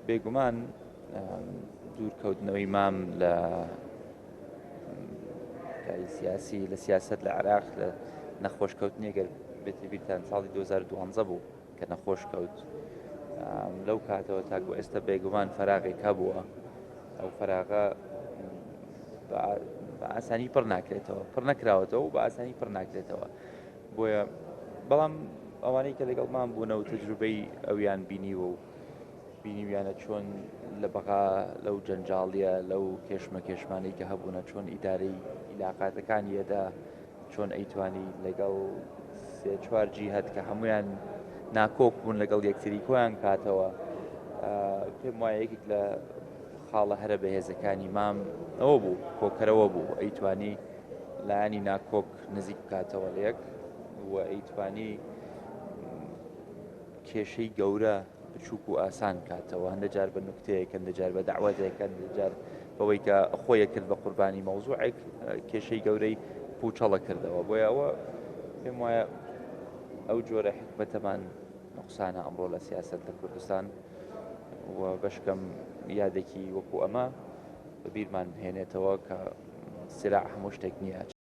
بێگومان دوورکەوتنەوەی مام لە کاری سیاسی لە سیاست لە عێراق لە نەخۆشکەوتنی گەر بێتی بیرتان ساڵی 2012 بوو کە نەخۆش کەوت لەو کاتەوە تاکو ئێستا بێگومان فەراغێک هەبووە ئەو فەراغە بە ئاسانی پڕ ناکرێتەوە پڕ نەکراوەتەوە و بە ئاسانی پڕ ناکرێتەوە بۆیە بەڵام ئەوانەی کە لەگەڵمان بوونە و تەجروبەی ئەویان بینیوە و بینیویانە چۆن لە بەغا لەو جەنجاڵیە لەو کێشمە کێشمانەی کە هەبوونە چۆن ئیدارەی ئیلاقاتەکانی یەدا چۆن ئەیتوانی لەگەڵ سێ چوار جیهت کە هەمویان ناکۆک بوون لەگەڵ یەکتری کۆیان کاتەوە پێم وایە یەکێک لە خاڵە هەرە بەهێزەکانی مام ئەوە بوو کۆکەرەوە بوو ئەیتوانی لایەنی ناکۆک نزیک بکاتەوە لە یەک و ئەیتوانی کێشەی گەورە بچووک و ئاسان کاتەوە هەندە جار بە نوکتەیەک هەندە جار بە داوەتێک هەندە جار بەوەی کە خۆیە کرد بە قوربانی مەوزوعێک کێشەی گەورەی پوچەڵە کردەوە بۆیە ئەوە پێم وایە ئەو جۆرە حکمەتەمان نقصانە ئەمڕۆ لە سیاست لە کوردستان و بەشکەم یادێکی وەکو ئەمە بە بیرمان بهێنێتەوە کە سراع هەموو شتێک نییە.